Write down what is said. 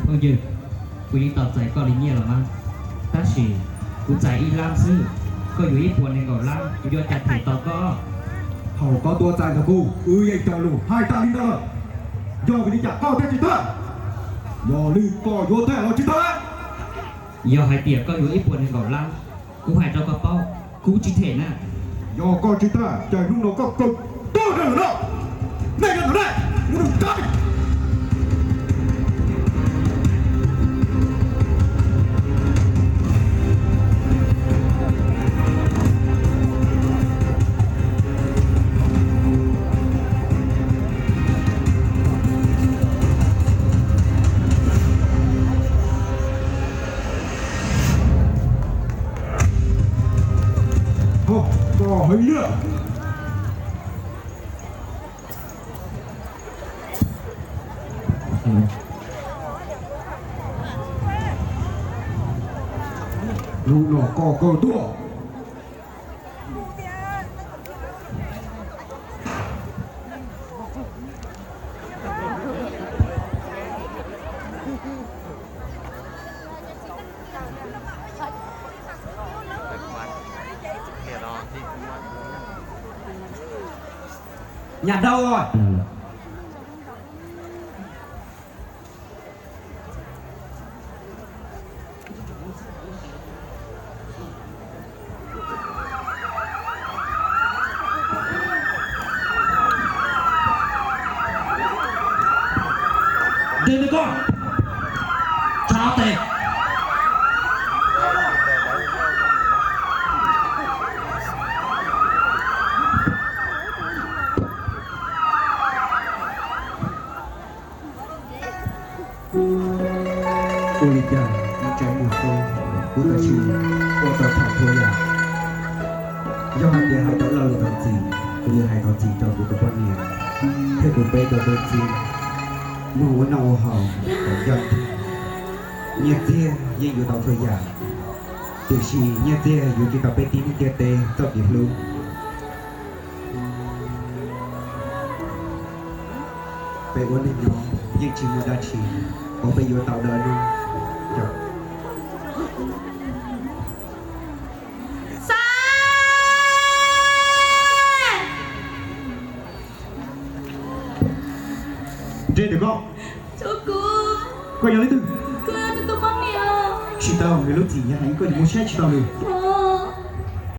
Phooj ywg, kuv yeej tau txais koj li nyiaj los mas, tab sis kuv txais ib lab xwb, koj yuav ib puas nees nkaum lab, kuv yuav cas them tau koj? Thaum koj tuaj txais ntawm kuv, wb yeej raws lus hais tas li ntawd lawm. Yog vim li cas koj thiaj tsis tuag? Yog li koj yuav them los tsis them? Yog hais tias koj yuav ib puas nees nkaum lab, kuv hais rau koj paub, kuv tsis them na. Yog koj tsis them ces hnub no koj kawg tuag rau lawm no. Nej nyob ntawm no, mus rau tod. Koj heev liaj. Hnub no koj kawg tuag. Nyam dau. Dej nws koj tsa tes. Ua li cas ib tsam nyuam qhuav kuv tam sim ua tau thaum thua yam. Yog hais tias hais tau lo lus thov txim, kuv yuav hais thov txim rau kuv tus poj niam thiab kuv peb tau tub txib mloog ua noj ua haus kom ncaj. Nyiaj txiag yeej yuav tau txhua yam, tiam sis nyiaj txiag yuav tsis tau peb tib neeg ntiaj teb txoj kev hlub. Peb ua neeg nyob yeej tsis muaj dab tsi uas peb yuav tau dawb no. Ntsej ntawm koj, koj yog leej twg? Tsis tau, nws lub txim yog heev, koj yuav muab saib tsis tau li.